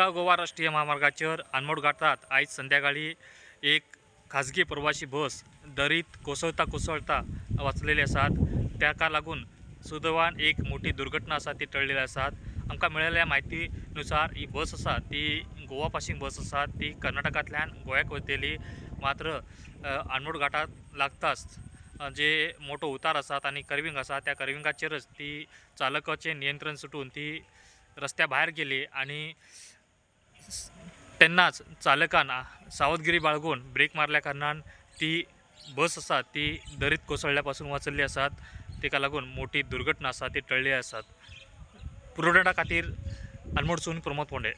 बेळगांव गोवा राष्ट्रीय महामार्गाचेर आनमोड घाटात आयज संध्याकाळी एक खाजगी प्रवासी बस दरीत कोसळता कोसळता वाचलेली आसात. ताका लागून सुदैवान एक मोठी दुर्घटना आसा ती टळलेली आसात. आमकां मेळिल्ल्या म्हायतीनुसार ही बस आसा ती गोवा पासींग बस आसा ती कर्नाटकांतल्यान गोंयाक वयतली. मात्र आनमोड घाटात लागताच जे मोठो उतार आसात आनी कर्विंग आसा त्या कर्विंगाचेरच ती चालकाचें नियंत्रण सुटून ती रस्त्या भायर गेली आनी तेन्नाच चालकान सावधगिरी बाळगून ब्रेक मारल्या कारणान ती बस आसा ती दरीत कोसळ्ळ्या पासून वाचल्ली आसात. ताका लागून मोठी दुर्घटना आसा ती टळ्ळी आसात. पुरवठा खातीर आनमोडसून प्रमोद पोंडे.